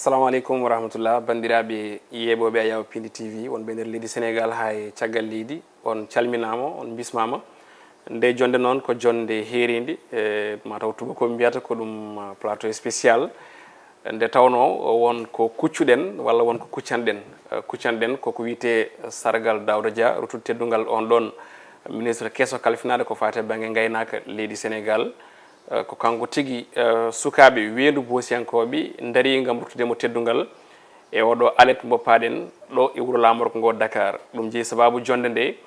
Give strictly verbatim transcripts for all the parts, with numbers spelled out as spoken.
Assalamu aleykum wa rahmatullah, banndiraaɓe yeeɓooɓe Ayaawo Pindi T V, wonɓe nder leydi Senegaal haa e caggal leydi, on calminaama, on mbismaama. Nde jonnde noon ko jonnde heeriinde, e mataw tubakooɓe mbiyata ko ɗum, uh, plateau spécial. Nde tawnoo won ko kuccuɗen walla won ko kuccanɗen. Uh, kuccanɗen ko ko wiyetee sargal Daouda Dia, ruttude teddungal on ɗoon ministre keso kalfinaɗo ko faati e bannge ngaynaaka leydi Senegaal. Uh, ko kanko tigi, uh, sukaaɓe weendu boosiyankooɓe ndarii ngam ruttude mo teddungal e oɗo alet mbo paaɗen ɗo e wuro laamorgo ngo Dakar. Ɗum jeyi sabaabu jonnde nde.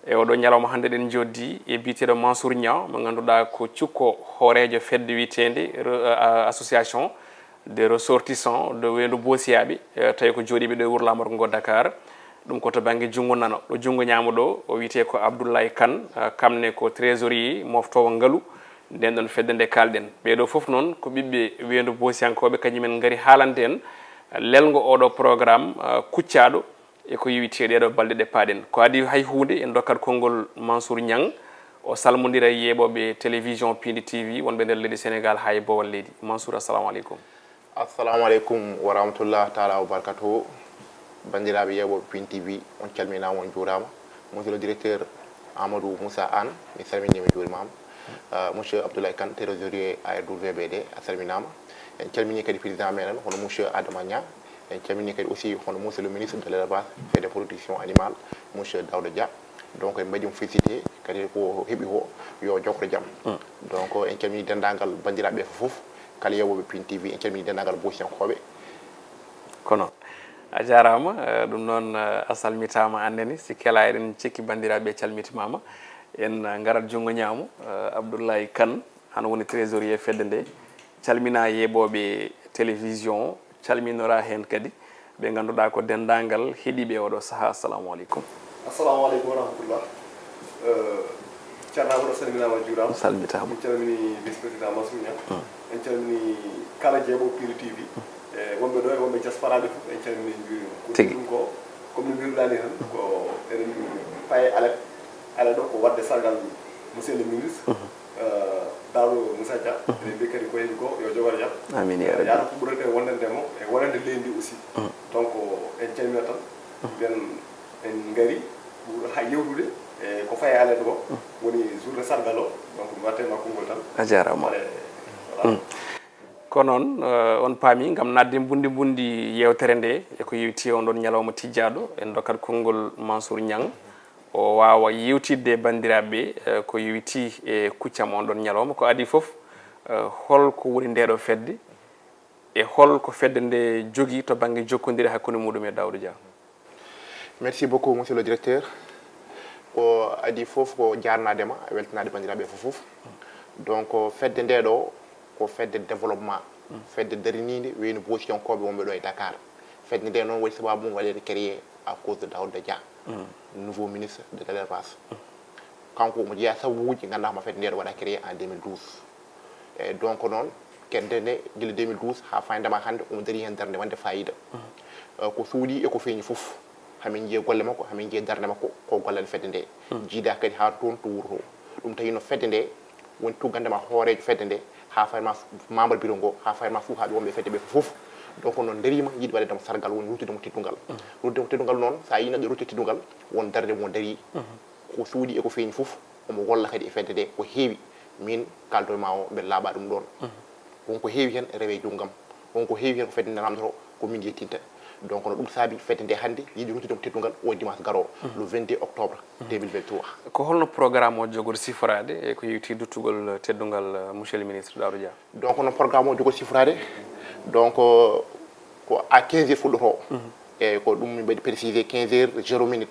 E oɗo ñalawma hannde eɗen njoddi e biyeteeɗo Mansour Niang, mo ngannduɗaa ko cukko hooreejo fedde wiyeteende re-, a-, Association des ressortissants de weendu boosiyaaɓe, eh, tawi ko jooɗiiɓe ɗo e wuro laamorgo ngo Dakar. Ɗum ko to bannge junngo nano. Ɗo junngo ñaamo ɗo, o wiyetee ko Abdoulaye Kane, eh, kam ne ko trésorier moftoowo ngalu nden ɗon fedde nde kaalɗen. Ɓee ɗo fof noon ko ɓiɓɓe weendu boosiyankooɓe, kañum en ngari haalande en lelngo oɗo programme, eh, kuccaaɗo e ko yowiti e ɗeeɗo balɗe ɗe paaɗen. Ko adii hay huunde, en ndokkat konngol Mansour Niang, o salmondira e yeeɓooɓe télévision Pindi T V wonɓe nder leydi Senegaal haa e boowal leydi. Mansour, assalamu aleykum. Assalamu aleykum wa rahmatullah taala wa barakatuhu. Banndiraaɓe yeeɓooɓe Pindi T V, on calminaama, on njuuraama. Monsieur le directeur Amadou Moussa Anne, mi salminii, mi juurimaama. Euh, monsieur Abdoulaye Kane, trésorier A R W B D, a salminaama. En calminii kadi président meɗen, hono monsieur Adama Niang. En calminii kadi aussi hono monsieur le ministre de l'élevage et de production animale, monsieur Daouda Dia. Donc, en mbaɗii mo félicité kadi ko heɓi ko, yo jokko jam. Mm. Donc, en calminii denndaangal banndiraaɓe fof, kala yeeɓooɓe Pindi T V, en calminii denndaangal boosiyankooɓe. Kono, a jaaraama, eh, ɗum noon, eh, a salmitaama, aan nene, si kela eɗen cekki banndiraaɓe calmitimaama. En, eh, ngarat junngo ñaamo, eh, Abdoulaye Kane, aan woni trésorier fedde nde. Calminaa yeeɓooɓe télévision, calminoraa heen kadi ɓe ngannduɗaa ko denndaangal heɗiiɓe oɗo sahaa. Assalamu aleykum. Assalamu aleykum wa rahmatullah. Eh, Ceerno Amadou, a salminaama, a juuraama. Salmitaama. En calminii vice président Mansour Niang. Mm. En calminii kala jeeɓo Pindi T V. Mm. E wonɓe ɗo e wonɓe diaspora ɓe fof, en calminii, en njuuriima. Ko tigi. Ɗum ko, comme no mbiruɗaa ni tan, ko eɗen paye alet. Alet ɗo ko waɗde sargal monsieur le ministre. Mm. Eh, Daouda Moussa Dia, mhm, eɗen mbiya kadi ko heen ko yo jogoro jam. Amiin, ya rabbi. Yaata ko ɓurata kadi wonande mo e wonande leydi ndi aussi. Mhm. Donc, en calminat tan, mhm, mbiyen en ngari ɓur-, ha yewtude e ko fayi e alet ko, mhm, woni journée sargal o. Donc, mi watte ma konngol tan. A jaaraama. Allez, voilà. Mhm. Ko noon, eh, on paami, ngam naatde mbundi mbundi yeewtere nde, e ko yowiti on ɗon ñalawma tijjaaɗo, en ndokkat konngol Mansour Niang. O waawa yewtidde e banndiraaɓe, eh, ko yowiti e kuccam on ɗon ñalawma. Ko adii fof, eh, hol ko woni ndeeɗo fedde? E hol ko fedde nde jogii to bannge jokkondire hakkunde muɗum e Daouda Dia? Merci beaucoup, monsieur le directeur. Ko adii fof ko jaarnaade ma, weltanaade banndiraaɓe fof fof. Donc, fedde nde ɗo ko fedde développement, fedde dariniinde weendu boosiyankooɓe wonɓe ɗo e Dakar. Fedde nde noon waɗi sababu mum waɗeede créé à cause de Daouda Dia, mm, nouveau ministre de l'élevage. Mm. Kanko omo jeyaa sababuuji ngannduɗaa homo fedde nde ɗo waɗa créé en deux mille douze. E donc noon, kedde nde gila deux mille douze haa fayndema hannde omo darii heen darnde wonde faayiida. Mm. Eh, ko suuɗii e ko feeñi fof. Hamin njiya golle makko, hamin njiya darnde makko, ko gollal fedde nde. Mm. Jiidaa kadi haa toon to wuro to. Ɗum tawi no fedde nde woni tuggande ma hooreejo fedde nde, haa fayma membre bureau ngo, haa fayma suuhaaɓe wonɓe e fedde ɓe fof. Donc noon ndariima yiɗi waɗde mo sargal, woni ruttude mo teddungal. Mm. Ruttude mo teddungal noon, so a yii neɗɗo ruttee teddungal, won darnde mo darii. Mm. Ko suuɗii e ko feeñi fof, omo golla kadi e fedde nde ko heewi. Min kaaldo e ma o, mbeɗa laaɓa ɗum ɗoon. Mm. Won ko heewi heen rewe e junngam. Won ko heewi heen ko fedde nde lamndotoo, ko min yettinta. Donc, no ɗum saabi fedde nde hannde yiɗi ruttude mo teddungal o dimanche garoowo, mhm, le vingt-deux octobre, mhm, deux mille vingt-trois. Ko holno programme o jogori siforaade e ko yowiti duttugol teddungal, eh, monsieur le ministre Daouda Dia? Donc, no programme o jogori siforaade, donc, ko à quinze heures fuɗɗotoo. Mhm. Eeyi, ko ɗum min mbaɗi précisé, quinze heures zéro minute,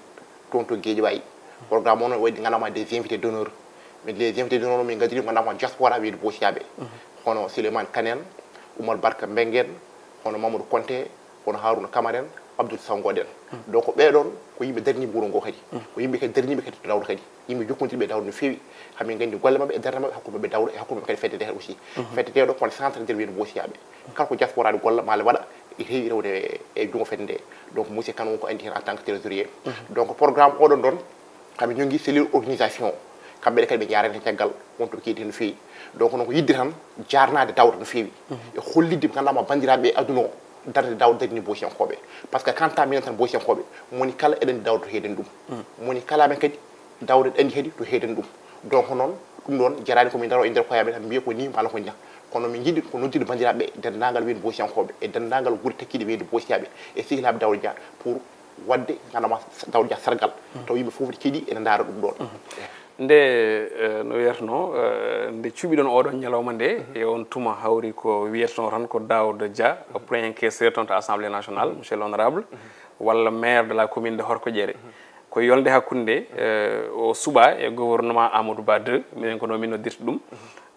toon to Guédiawaye. Programme o noon waɗi ngannduɗaa des invités d'honneur. Min les invités d'honneur min ngadiri ngannduɗaa ko diaspora wiyde Boosiyaaɓe. Mhm. Hono Souleymane Kane en, Oumar Barka Mbengue en, hono Mamadou Konté, hono Harouna Camara en, Abdoul Sango en. Mhm. Donc ɓee ɗoon ko yimɓe darniiɓe wuro ngo kadi. Mhm. Ko yimɓe kadi darniiɓe kadi to Daouda kadi. Yimɓe jokkondirɓe e Daouda no feewi. Hamin nganndi golle maɓɓe e darnde maɓɓe hakkunde maɓɓe Daouda e hakkunde maɓɓe kadi fedde nde aussi. Mhm. Fedde nde ɗo ko centre nder wiyde Boosiyaaɓe. Kala ko diaspora golla maa le waɗa, e heewi rewde e, e junngo fedde nde. Donc, monsieur Kane won ko anndi heen en tant que trésorier. Mhm. Donc, programme oɗon ɗon, kamɓe ñogi cellule organisation. Kamɓe ɗe kadi ɓe njaarani heen caggal, won to ɓe keedi heen no feewi. Donc, noon ko yiɗde tan jaarnaade Daouda no feewi. Mhm. E hollitde ɓe ngannduɗaa ma banndiraaɓe e aduna o, darde Daouda darini Boosiyankooɓe. Parce que quant à minen tan Boosiyankooɓe, moni kala eɗen Daouda to heeden ɗum. Moni kala amen kadi Daouda ɗe anndi kadi to heeden ɗum. Donc noon, ɗum ɗoon jaraani ko min ndaro e nder koye amen tan mbiya ko ni walla ko ni. Kono min njiɗi ko noddude banndiraaɓe ɓe, denndaangal weendu Boosiyankooɓe e denndaangal gure tekkiiɗe weendu Boosiyaaɓe e sehilaaɓe Daouda Dia pour waɗde ganama Daouda Dia sargal. Taw yimɓe fof keɗii ene ndaara ɗum ɗoon. Nde, eh, no wiyatnoo, eh, nde cuɓiɗon oɗon ñalawma nde, e on tuma hawri ko wiyatnoo tan ko Daouda Dia, premier questeur toon to Assemblée nationale, monsieur l'honorable, walla maire de la commune de Horkoƴeere. Ko yolnde hakkunde, eh, o suɓaa e gouvernement Amadou Ba deux, minen ko noon min noddirta ɗum.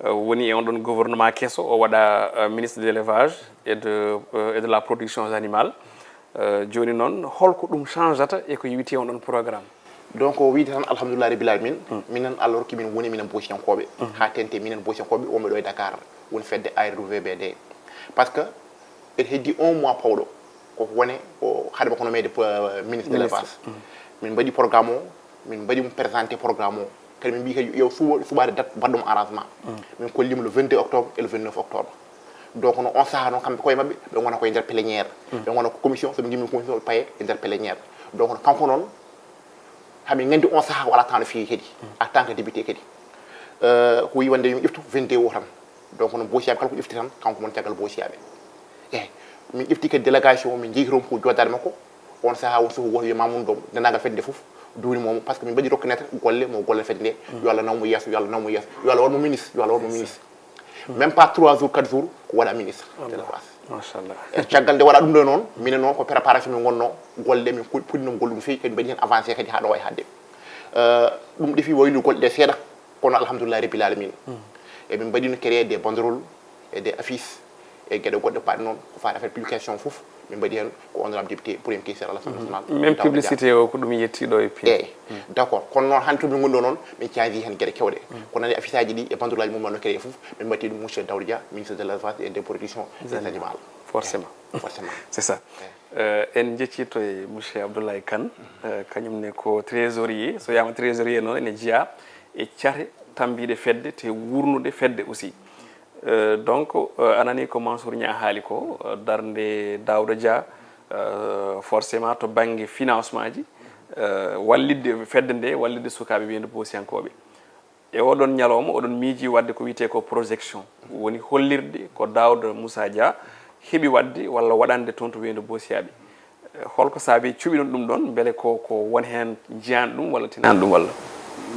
Eh, woni e on ɗon gouvernement keso, o waɗa, eh, ministre de l'élevage et de, eh, et de la production animale. Eh, jooni noon, holko ɗum changeata e ko wiyetee on ɗon programme? Donc, o wiyde tan, alhamdulillahi rabbil alamin, minen, alors que min woni minen Boosiyankooɓe, haa teeŋti minen Boosiyankooɓe wonɓe ɗo e Dakar, woni fedde A R W B D. Parce que eɗen heddi un mois pawɗo, ko wone ko haade makko nomeede po-, ministre de l'élevage. Min mbaɗi programme o, min mbaɗi mo présenté programme o. Kadi min mbii kadi yo suɓo-, suɓaade date mbaɗɗo mo arrangement. Min kollii mo le vingt-deux octobre et le vingt-neuf octobre. Donc no on sahaa noon, kamɓe koye maɓɓe, ɓe ngona koye nder plénière. Ɓe ngona ko commission, so ɓe ngimmii commission, ɓe paye e nder plénière. Donc no kanko noon, hamin nganndi on sahaa wala tan no feewi kadi, en tant que député kadi. Euh, ko wiyi wonde yo mi ƴeftu vingt-deux o tan. Donc noon Boosiyaaɓe kala ko ƴefti tan, kanko mon caggal Boosiyaaɓe. Eeyi, min ƴefti kadi délégation, min njehi toon ko jooɗaade makko. On sahaa, on suka gooto wiya Mamoudou Ndom, denndaangal fedde nde fof, duuni mo, parce que min mbaɗi reconnaître golle mo, golle fedde nde. Yo Allah naw mo yeeso, yo Allah naw mo yeeso, yo Allah waɗ mo ministre, yo Allah waɗ mo ministre. Même pas trois jours, quatre jours, ko waɗa ministre de la place. Machallah. E caggal nde waɗa ɗum ɗo noon, minen noon ko préparation min ngonnoo, golle ɗe min pu-, puɗɗinoo golle ɗum feewi, kadi mbaɗi heen avancé kadi haa ɗo wayi hannde. Euh, ɗum ɗefi waylude golle ɗe seeɗa, kono alhamdulillahi rabbil alamin. Emin mbaɗino créé des banderoles et des affiches e geɗe goɗɗe baɗɗe noon, ko faati affaire publication fof, min mbaɗi heen ko honorable député premier questeur à l'Assemblée nationale. Même publicité o ko ɗum yettiiɗo e pied. Eeyi, d'accord. Kono noon hannde to min ngoni ɗo noon, min caaji heen geɗe kewɗe. Ko nani affiche aji ɗi e banderoles aji mum no créé fof, min mbaɗi ɗum monsieur Daouda Dia, ministre de l'élevage et des productions des animaux. Forcément. Forcément. C'est ça. Euh, en njettiito e monsieur Abdoulaye Kane, euh, kañum ne ko trésorier. So wiyama trésorier noon, ene jeyaa e cate tambiiɗe fedde, te wuurnude fedde aussi. Euh, donc, euh, a nani ko Mansour Niang haali ko, euh, darnde Daouda Dia, euh, forcément to bannge financement ji, euh, wallitde fedde nde, wallitde sukaaɓe weendu Boosiyankooɓe. E oɗon ñalawma, oɗon miiji waɗde ko wiyetee ko projection, woni hollirde ko Daouda Moussa Dia heɓi waɗde walla waɗande toon to weendu Boosiyaaɓe. Eh, holko saabi cuɓiɗon ɗum ɗoon? Mbele ko, ko won heen njiyaani ɗum walla tinaani ɗum walla?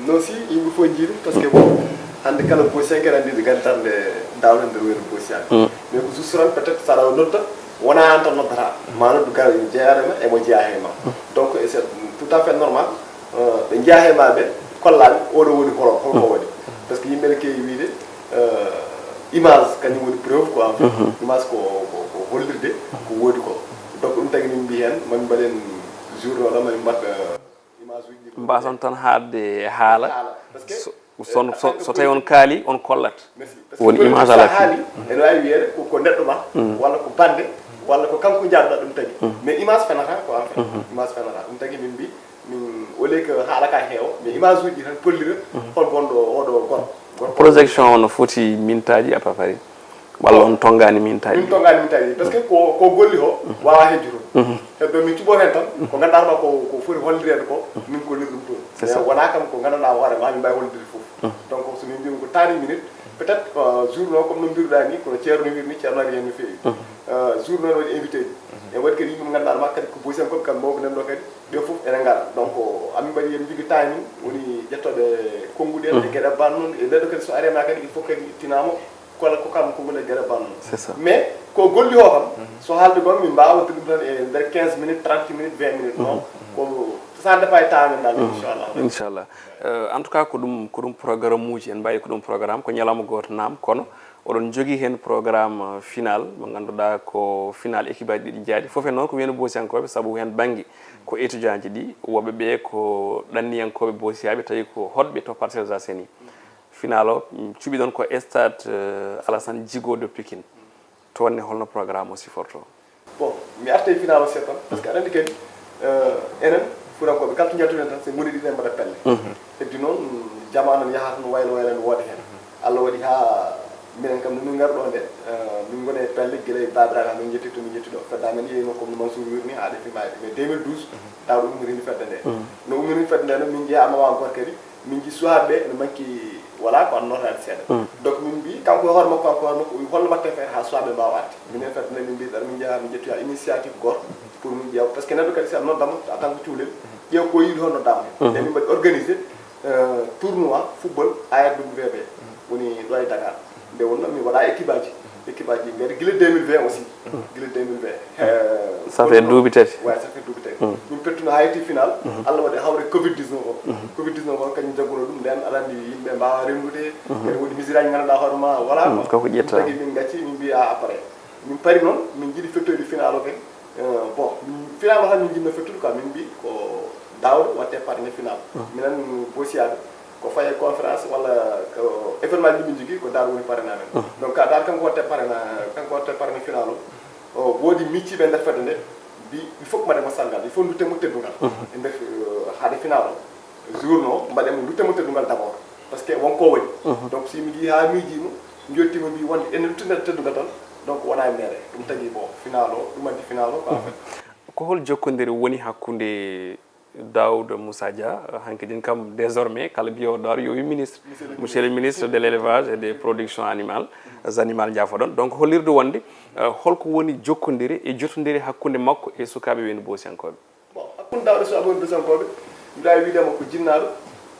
Non, si, yimɓe fof njii ɗum, parce que bon, hannde kala Boosiyanke aɗa anndi ɓe nganndi darnde Daouda nder weendu Boosiyaaɓe. Mais ko juste tan peut-être so aɗa nodda, wonaa aan tan noddata, ma noddu kala jeyaɗo ma e mo jeyaa he ma. Donc, et c'est tout à fait normal. Euh, ɓe njeyaa he ma ɓe, kollaa ɓe, oɗo woni holo, holko waɗi. Parce que yimɓe ne keewi wiyde, euh, image kañum woni preuve quoi, en fait. Image ko, ko, ko hollirde ko woodi ko. Donc ɗum tagi min mbii heen, mami mbaɗen journée o ɗo, mami mbaɗ, euh, image uji ɗi. Mbaason tan haaɗde e haala. Haala. Parce que, so, euh, so, so tawi on kaali, on kollat. Merci. Parce que woni image sa ala haali, ene waawi wiyeede ko, ko neɗɗo ma, walla ko bannde, walla ko kanko njaɗɗa ɗum tagi. Mais image fenata ko, en fait. Image fenata. Ɗum tagi min mbi, min, au lieu que haala ka heewa, mais image uji tan kollira hol gonɗo oɗo gorko. Gorko. Projection o no foti mintaaji à peu près? Walla on tonngaani mintaaji? Min tonngaani mintaaji, parce que ko, ko golli o, waawaa hejjude. Heddo min cuɓo heen tan, ko ngannduɗaa ma ko, ko foti hollireede ko, min kolliri ɗum toon. C'est ça. Mais wonaa kam ko ngannduɗaa hoore ma, min mbaawi hollirude fof. Donc, so min mbiima ko trente minutes, peut-être, euh, journée o, comme no mbiruɗaa ni, kono Ceerno wiiri ni, Ceerno ari heen no feewi. Euh, journée o waɗi invité ji. E waɗi kadi yimɓe ngannduɗaa ma kadi ko Boosiyankooɓe, kamɓe mawɓe nan ɗo kadi, ɓe fof ene ngara. Donc, amin mbaɗi heen jogi timing, woni ƴettooɓe konnguɗi en, e geɗe ban noon, e neɗɗo kadi so ari ma kadi, il faut kadi tinaama, kono ko kam ko ngol e geɗe ban noon. C'est ça. Mais ko golli o kam, so haalde gom, min mbaawa ɗum tan e nder quinze minutes, trente minutes, vingt minutes, non? Ko ça dépend e temps amen dal, inchallah. Inchallah. Euh, en tout cas, ko ɗum, ko ɗum programme uji, en mbawi ko ɗum programme, ko ñalawma gooto naam, kono oɗon jogii heen programme, euh, final, mo ngannduɗaa ko final équipe aji ɗiɗi jaaɗi. Fof en noon ko weendu Boosiyankooɓe, sabu heen bannge ko étudiant ji ɗi, woɓɓe ɓe ko ɗanniyankooɓe Boosiyaaɓe, tawi ko hoɗɓe to Parcelles Assainies. Final o, mm, cuɓiɗon ko stade, euh, Alassane Djigo de Pikine. Toon ne, holno programme o siforto? Bon, mi artay final o seeɗa tan, parce que aɗa anndi kadi, euh, enen Fuutankooɓe, kala to njaltuɗen tan, so ngoni ɗiɗi en mbaɗa pelle. Heddi noon, jamaanu ne yahata no waylo waylo no wooda heen. Allah waɗi haa minen Kam no min ngarɗo nde, eh, min ngoni e pelle gila e Babiraɗo, min njetti to, min njetti ɗo. Fedde amen yeeyno comme no Mansour wirni, haa ɗe fimaade. Mais deux mille douze, Daouda ummirini fedde nde. No ummirini fedde nde noon, min njeyaa Mawa encore kadi, min nji suwaaɓe ɓe no manki, voilà quoi, nootaade seeɗa. Donc min mbi, kanko e hoore makko, kanko e hoore makko, o wi holno watte feere haa suwaaɓe mbaawa arde. Minen fedde nde min mbi, ɗaɗa min njeyaa, min njettoya initiative gooto pour min ƴeewa. Parce que neɗɗo kadi si a noddama, en tant que cuulel, ƴeew ko yiɗi hono noddama. E min mbaɗi organisé, euh, tournoi football A R W B, woni ɗo e Dakar. Nde wonno mi waɗa équipe aji. Équipe aji ngari gila deux mille vingt aussi. Gila deux mille vingt. Euh, Ça fait duuɓi tati. Ouais, ça fait duuɓi tati. Min pettuno haa yetti final. Allah waɗi hawre covid dix-neuf o. Covid dix-neuf o kañum jagguno ɗum, nden aɗa anndi yimɓe mbaawa renndude. Kadi woodi misiraaji ngannduɗaa hoore ma, voilà. Koko ƴetta. Tagi min ngacci, min mbi a après. Min pari noon, min njiɗi fettoyde final o kadi. Euh, bon, final o tan min njiɗno fettude quoi, min mbi ko Daouda watte parrainé final. Minen Bossiaɓe, ko faye conférence walla ko événement ji min jogii, ko Daouda woni parrainé amen. Donc ka Daouda kanko watte parrainé, kanko watte parrainé final o. O woodi micciɓe e nder fedde nde, mbi il faut que mbaɗen mo sargal, il faut ndutten mo teddungal. E nder, euh, haade final o, jour no, mbaɗen mo ndutten mo teddungal d'abord. Parce que wonko woni. Donc si mi yii haa miijiima, njottiima mbi wonde ene luttida teddungal tan, donc wona e mere. Ɗum tagi bon, final o, ɗum addi final o quoi, en fait. Ko hol jokkondire woni hakkunde Daouda Moussa Dia, hanki din kam désormais kala biyo Daouda yo wi ministre, monsieur le ministre de l'élevage et des productions animales, animales jaafoɗon. Donc hollirde wonde, eh, holko woni jokkondire e jotondire hakkunde makko e sukaaɓe weendu Boosiyankooɓe? Bon, hakkunde Daouda e sukaaɓe weendu Boosiyankooɓe, mbiɗa waawi wiide mo ko jinnaaɗo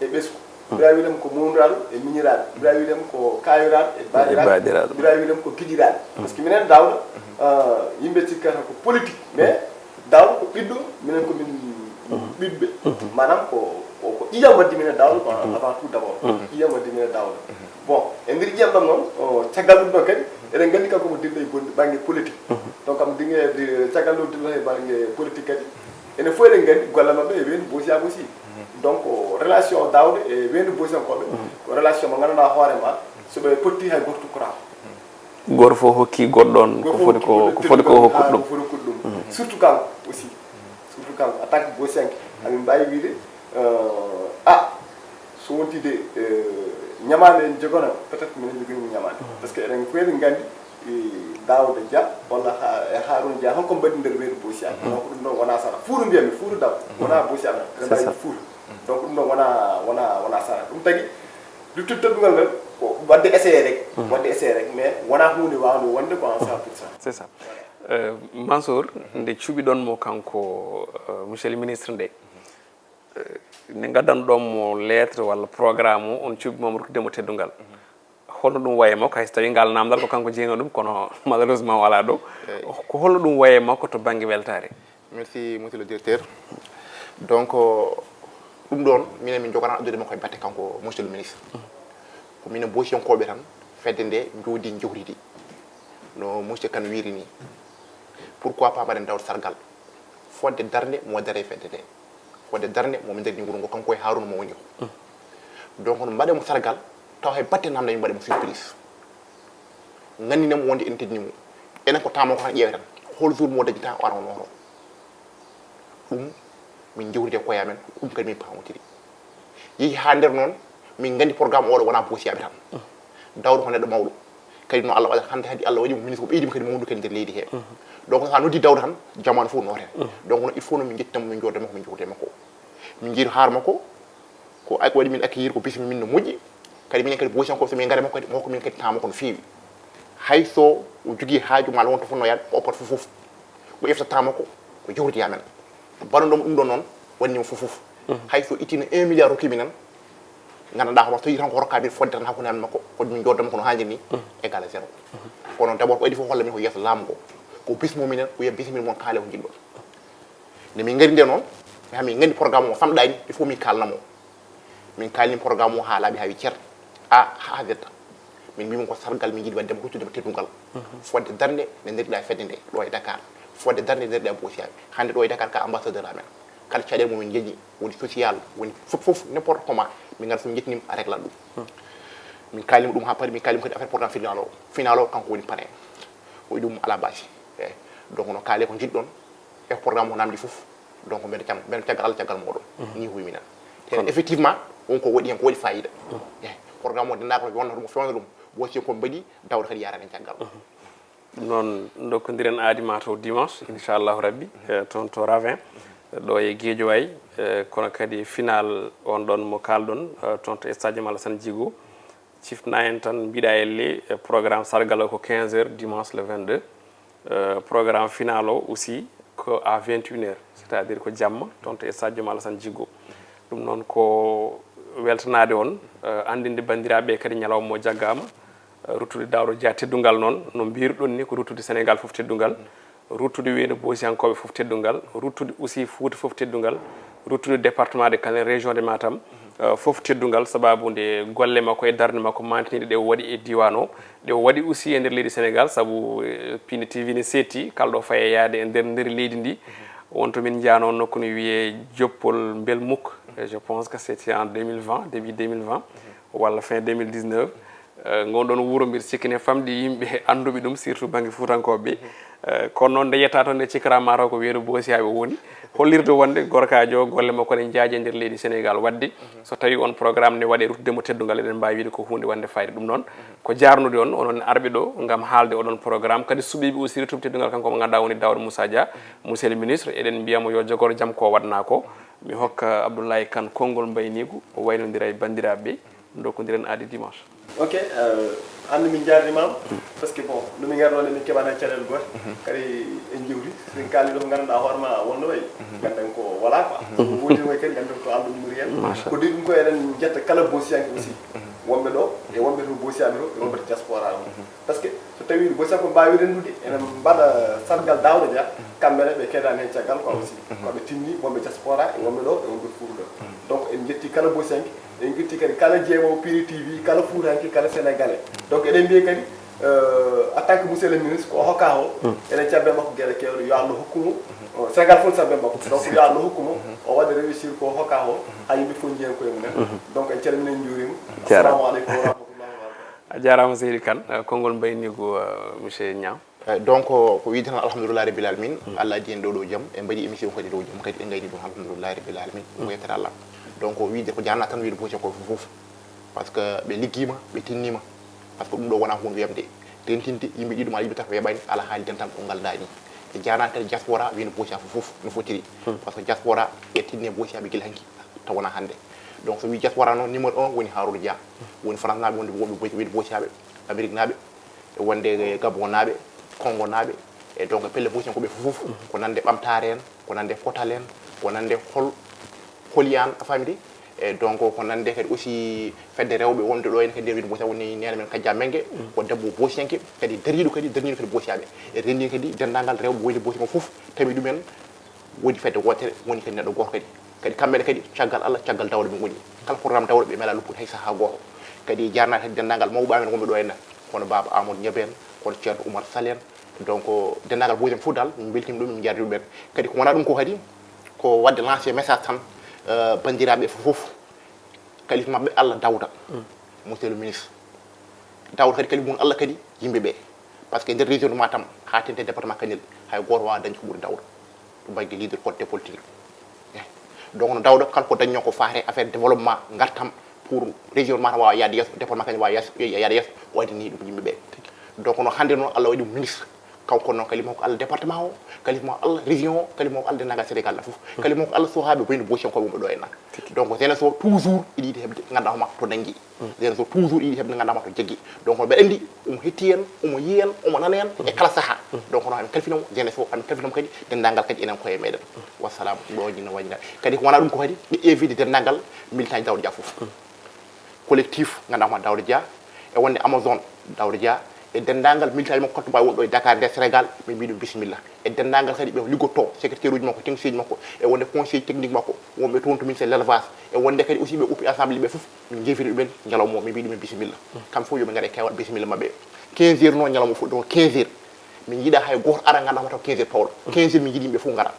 e ɓesngu. Mbiɗa waawi wiide mo ko mawniraaɗo e miñiraaɗo. Mbiɗa waawi wiide mo ko kaayiraaɗo e baaɗiraaɗo. Mbiɗa waawi wiide mo ko giɗiraaɗo. Parce que minen Daouda, ah, yimɓe cikkata ko politique, mais Daouda ko ɓiɗɗo, minen ko min ɓiɓɓe. Maanaam ko, ko, ko ƴiiƴam waddi minen Daouda quoi, avant tout d'abord. Ƴiiƴam waddi minen Daouda. Bon, e nder ƴiiƴam ɗam noon, o, caggal ɗum ɗon kadi, eɗen nganndi kanko mo dilla e gon-, bannge politique. Donc kam dinge, di-, caggal ɗum dilla e bannge politique kadi, enen fof eɗen nganndi golle maɓɓe e weendu Boosiyaɓe aussi. Donc relation Daouda e weendu Boosiyankooɓe, ko relation mo ngannduɗaa hoore ma, so ɓe potti hay gooto tukkoraako. Gooto fof hokki goɗɗo on ko foti ko, ko foti ko hokkude ɗum. Surtout kanko aussi. Surtout kanko, en tant que Boosiyanke, amin mbaawi wiide, euh, ah, so wonti de, euh, ñamaande en jogono, peut-être minen joginimo ñamaande. Parce que eɗen fof eɗen nganndi, e Daouda Dia, walla ha, e Harouna Dia, honko mbaɗi nder weendu Boosiyaɓe. Donc ɗum ɗon wona sara. Fuuta mbiyatmi, Fuuta Daw, wona Boosiyaɓe, eɗen mbaawi Fuuta. Donc ɗum ɗon wona, wona, wona sara. Ɗum tagi, luttude teddungal ngal, ko waɗde essayé rek. Waɗde essayé rek, mais wona huunde waawnde wonde ko en cent pour cent. C'est ça. Euh, Mansour, nde cuɓiɗon mo kanko, euh, monsieur le ministre nde, euh, nde ngaddanɗon mo lettre walla programme o, on cuɓi mo rokkude mo teddungal. Holno ɗum wayi e makko, hay so tawi ngal namdal ko kanko jeeyno ɗum, kono malheureusement o alaa ɗo. Ko holno ɗum wayi e makko to bannge weltaare? Merci, monsieur le directeur. Donc, euh, ɗum ɗon, minen min njogana addude makko e batte kanko, monsieur le ministre. Ko minen Boosiyankooɓe tan, fedde nde jooɗi jowtidi. No monsieur Kane wiiri ni. Pourquoi pas mbaɗen Daouda sargal? Fodde darnde mo dare fedde nde. Fodde darnde mo min darni wuro ngo, kanko e Harouna mo woni o. Donc, no mbaɗen mo sargal, taw hay batte namde min mbaɗen mo surprise. Nganndinen mo wonde en teddini mo. Enen ko tamo ko tan ƴeeweten. Hol jour mo dañta o ara o nooro. Ɗum min jewtide e koye amen, ɗum kadi min pamodiri. Yehi haa nder noon, min nganndi programme oɗo wona Boosiyaɓe tan. Daouda ko neɗɗo mawɗo. Kadi no Allah waɗata hannde, hannde Allah waɗi mo ministre, o ɓeydi mo kadi mawnude kadi nder leydi he. Donc so a noddi Daouda tan, jamaanu fof noote. Donc noon il faut no min njettita mo, min njooɗo makko, min njowte makko. Min njeeyi to haar makko, ko ak-, waɗi min accueillir ko bismi min no moƴƴi. Kadi minen kadi Boosiyankooɓe, so min ngara makko kadi, makko min kadi tama ko no feewi. Hay so o jogii haaju maa won to fotnoo yaade, o oppat fof fof. O ƴefta tama ko, ko jawdi amen. Baɗoɗon ɗum ɗon noon, wannima fof fof. Hay so ittina un milliard rokki minen, nganndanɗaa hoto tawi tan ko rokka min fodde tan hakkunde amen makko, fodde min jooɗo makko no haaniri ni, égal à zéro. Kono d'abord ko adii fof holla min ko yeeso laamu ngo. Ko bismo minen, ko wiya bismil mon kaale ko njiɗɗon. Nde min ngari nde noon, haa min nganndi programme o famɗaani, il faut min kaalna mo. Min kaalni programme o haa laaɓi haa wi cer. A, haa Z. Min mbii mo ko sargal min njiɗi waɗde mo, ruttude mo teddungal. Fodde darnde nde ndariɗaa fedde nde, ɗo e Dakar. Fodde darnde nde ndariɗaa Boosiyaɓe. Hannde ɗo e Dakar ka ambassadeur amen. Kala caɗeele mo min njeñi, woni social, woni fof, fof, n'importe comment. Min ngara so min njettinima, a réglat ɗum. Min kaalnima ɗum haa paari, min kaalnima kadi affaire programme final o. Final o, kanko woni parrain. O wiɗum alaa baasi. Eyi. Donc no kaale ko njiɗɗon, e programme o namdi fof. Donc mbeɗa cam-, mbeɗa caggal Allah, caggal mooɗon. Ni huwi minen. Te effectivement, won ko waɗi hen, ko waɗi fayida. Eyi. Programme o, dendagal ko wonnata ɗum, o fewna ɗum. Wonsi ko mbaɗi, dawro kadi yarani caggal. Ɗum noon, ndokkondiren aadi ma to dimanche, inchallahu rabbi, eh, toon to Ravin, ɗo e Guédiawaye, eh, kono kadi final on ɗon mo kaalɗon, eh, toon to stade Alassane Djigo. Cifna en tan, mbiɗa elle, eh, programme sargal o ko quinze heures dimanche le vingt-deux. Eh, programme final o aussi ko à vingt et une heures, c'est-à-dire ko jamma toon to stade Alassane Djigo. Ɗum noon ko weltanaade on, eh, anndinde banndiraaɓe kadi ñalawma o jaggaama, eh, ruttude Daouda Dia teddungal noon, no mbiruɗon ni ko ruttude Sénégal fof teddungal, ruttude weendu boosiyankooɓe fof teddungal, ruttude aussi Fuuta fof teddungal, ruttude département de Kanel, région de Matam, eh, fof teddungal, sababu nde golle makko e darnde makko mantiniiɗe ɗe o waɗi e diiwaan o, ɗe o waɗi aussi e nder leydi Sénégal, sabu, eh, Pindi T V ne seetti, kala ɗo faye yaade e nder, nder leydi ndi. Won to min njaano nokku no wiyee Joppol Mbelmuk. Et je pense que c'était en deux mille vingt, début deux mille vingt, walla fin deux mille dix-neuf. Eh, ngon ɗon wuro mbiɗa sikki ne famɗi yimɓe annduɓe ɗum, surtout bannge Fuutankooɓe. Eh, kono noon nde yetta toon nde cikkataa mataw ko weendu boosiyaaɓe woni. Hollirde wonde gorkaajo o golle makko ne njaaje nder leydi Sénégal. Waɗde so tawi on programme ne waɗe ruttude mo teddungal, eɗen mbaawi wiide ko huunde wonde fayida. Ɗum noon ko jaarnude on, onon arɓe ɗo ngam haalde oɗon programme. Kadi suɓiiɓe aussi ruttuɓe teddungal kanko mo ngannduɗaa woni Daouda Moussa Dia, monsieur le ministre, eɗen mbiya mo yo jogoro jam ko waɗnaa ko. Mi hokka Abdoulaye Kane konngol mbayniigu, o waynondira e banndiraaɓe ɓe, ndokkondiren aadi dimanche. Ok, eh, anndi min njaarnimaama, parce que bon, no min ngarno nde min keɓaani caɗeele goote, kadi en jewti, so min kaali ɗo ko ngannduɗaa hoore ma wonno wayi, ngannden ko wala quoi. So min woodii wayi kadi ngannden ko Allah ummori heen. Machallah. Ko ɗum ko eɗen njetta kala boosiyanke aussi, wonɓe ɗo, e wonɓe to boosiyaaɓe to, e wonɓe to diaspora o. Parce que so tawii boosiyanke mbaawi renndude, ene mbaɗa sargal Daouda Dia, kamɓe ne ɓe keedaani heen caggal quoi aussi. Ko ɓe tinni, wonɓe diaspora, e wonɓe ɗo, e wonɓe Fuuta ɗo. Donc en njetti kala boosiyanke, en njetti kadi kala jeemowo Pindi T V, kala Fuutanke, kala Sénégalais. Donc eɗen mbiya kadi, euh, en tant que monsieur le ministre, ko o hokka o, eɗen cabbe makko geɗe keewɗe, yo Allah hokku mo, euh, Sénégal fof ne sabbe makko. Donc yo Allah hokku mo, o waɗa réussir ko o hokka o, haa yimɓe fof njiya koye mumen. Donc en calminii, en njuuriima. Jaaraama. Assalamu aleykum wa rahmatullahi wa barakatuh. A jaaraama seydi Kane, eh, konngol mbayniigu, eh, monsieur Niang. Eh, donc ko wiide tan alhamdulillahi rabbil alamin, Allah addi en ɗo ɗo jam, en mbaɗi émission kadi ɗo jam, kadi en ngayni ɗum alhamdulillahi rabbil alamin, ko yettere Allah. Donc wiide ko jaarna tan wiide boosiyanke ko fof, parce que ɓe liggiima, ɓe tinniima, parce que ɗum ɗo wona huunde weeɓde, tentinde yimɓe ɗiɗo ma yimɓe tato weeɓaani, ala haali dental ko ngal daani. E jaarnaade kadi diaspora wiide boosiyanke fof no fotiri, parce que diaspora ɓe tinni boosiyaaɓe gila hanki taw wona hannde. Donc so wii diaspora noon, numéro un woni Harouna Dia, woni France naaɓe, wonde wonɓe boy-, woni boosiyaaɓe, Amérique naaɓe, e wonde Gabon naaɓe, Congo naaɓe, e donc pelle boosiyanke ɓe fof, ko nande ɓamtaare en, ko nande potal en, ko nande hol, holi an, a faami de? E donc ko nande kadi aussi fedde rewɓe wonde ɗo en kadi nder wiyde boosiyanke woni neene men Kajja Menge, ko debbo boosiyanke, kadi dariiɗo kadi, darniiɗo kadi boosiyaaɓe. E renndi kadi denndaangal rewɓe woyde boosiyanke fof, tawi ɗumen woni fedde wootere, woni kadi neɗɗo gooto kadi. Kadi kamɓe ne kadi, caggal Allah, caggal Daouda ɓe ngoni. Kala programme Daouda ɓe mela loppude hay sahaa gooto. Kadi jaarnaade kadi denndaangal mawɓe amen wonɓe ɗo henna, kono Baaba Amadou Ñebe en, kono Ceerno Oumar Sall en. Donc, denndaangal boyden fof dal, min mbeltiima ɗum, min njaardi ɗum ɓen. Kadi ko wona ɗum ko kadi, ko waɗde lancer message tan, eh, banndiraaɓe fof, fof. Kalifa maɓɓe Allah Daouda, monsieur le ministre. Daouda kadi, kadi mum Allah kadi yimɓe ɓe. Parce que nder région de Matam, haa tente département Kanel, hay gooto waawaa dañde ko ɓuri Daouda. To bannge leader porté politique. Eh. Donc, no Daouda, kala ko dañnoo ko faati e affaire développement, ngartam pour région de Matam waawa yaade yeeso, département Kanel waawa yeeso, yaade yeeso, o addani ɗum yimɓe ɓe. Donc, no hannde noon, Allah waɗi ɗum ministre. Kanko noon, kalifa makko Allah département o, kalifa makko Allah région o, kalifa makko Allah denndaangal Sénégal fof. Kalifa makko Allah sokaaɓe wayno boosiyankooɓe wonɓe ɗo e nan. Donc, jeunesse o toujours iɗi yiɗi heɓde ngannduɗaa hoore makko to nanngi. Jeunesse o toujours iɗi heɓde ngannduɗaa hoore makko to jaggi. Donc, mbeɗa anndi omo hetti en, omo yiya en, omo nana en e kala sahaa. Donc, noon, amin kalfinoo mo, jeunesse o, amin kalfinoo mo kadi denndaangal kadi enen koye meɗen. Wassalam, ɗo jinno wañda. Kadi ko wona ɗum ko kadi, ɓe invité denndaangal militant Daouda Dia fof. Collectif, ngannduɗaa hoore Daouda Dia, e wonde Amazone Daouda Dia, e denndaangal militant makko Koto Mbaye wonɗo e Dakar, nder Sénégal, min mbiɗum bisimilla. E denndaangal kadi ɓe liggotoo, secrétaire uji makko, technicien uji makko, e wonde conseil technique makko, wonɓe toon to ministère de l'élevage, e wonde kadi aussi ɓe oppi assemblée ɓe fof, min njeewtidi ɗumen ñalawma o, min mbi ɗumen bisimilla. Kamɓe fof yo ɓe ngare e keewal bisimilla maɓɓe. Quinze heures noon ñalawma o fuɗɗo, quinze heures. Min njiɗaa hay gooto ara ngannduɗaa hoore makko taw quinze heures pawɗo. Quinze heures min njiɗi yimɓe fof ngara.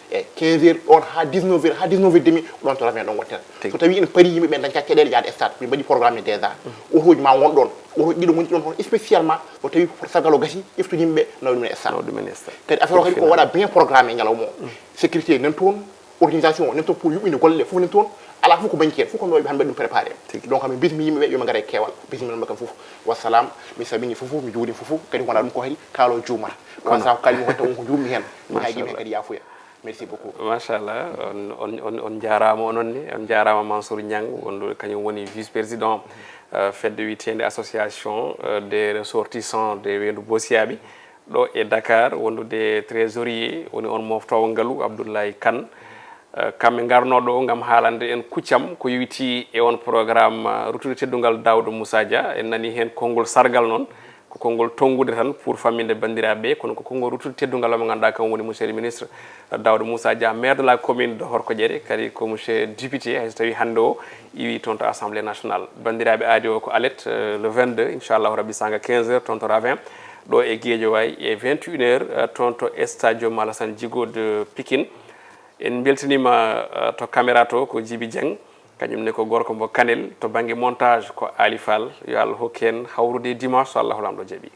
E quinze heures ɗoon haa dix-neuf heures, haa dix-neuf heures et demi, ko ɗoon to Ravin ɗoon waɗtee. Tigi. So tawii ene parii yimɓe ɓe dañca caɗeele yaade stade, min mbaɗi programme déjà. Otooji ma ngon ɗoon. Otooji ɗiɗo ngoni ɗoon toon spécialement, so tawii sargal o gasii, ƴeftu yimɓe, nawa ɗum e stade. Nawa ɗum e stade. Kadi affaire o kadi ko waɗa bien programme e ñalawma o. Sécurité nan toon, Organisation nen toon pour yuɓɓinde golle ɗe fof nen toon. Alaa fof ko bañki heen, fof ko no waɗi hannde mbaɗi ɗum préparé. Donc min bismi yimɓe ɓe, yo ɓe ngara e keewal. Bismi noon kamɓe fof. Wassalam. Mi salmini fof fof, mi juurii fof fof. Kadi wonaa ɗum ko hari kaalo juumata. Kono wasa ko kaali mo hoto won ko juummi heen. Mi haygii heen kadi yaafuya. Merci beaucoup. Machallah. On, on, on, on njaaraama onon ne, on njaaraama Mansour Niang, wonɗo kañum woni vice président, euh, fedde wiyeteende association, euh, des ressortissants de Weendu Boosiyaaɓe, ɗo e Dakar, wondude trésorier, woni on moftoowo ngalu, Abdoulaye Kane. Euh, kamɓe ngarnoo ɗo ngam haalande en kuccam ko yowitii e on programme, euh, ruttude teddungal Daouda Moussa Dia. En nani heen konngol sargal noon, ko konngol tonngude tan pour famminde banndiraaɓe, kono ko konngol ruttude teddungal mo ngannduɗaa kam woni monsieur le ministre Daouda Moussa Dia, maire de la commune de Horkodiéré, kadi ko monsieur député, hay so tawii hannde o iwi toon to Assemblée nationale. Banndiraaɓe, aadi o ko alet, euh, le vingt-deux, inchallahu rabbi, saanga quinze heures toon to Ravin, ɗo e Guédiawaye, e vingt et une heures, euh, toon to Stadium Alassane Djigo de Pikine. En mbeltiniima, euh, to caméra to ko Djiby Dieng, kañum ne ko gorko mo Kanel, to bannge montage ko Ali Fall. Yo Allah hokku en hawrude dimanche so Allahu Laamɗo jaɓi.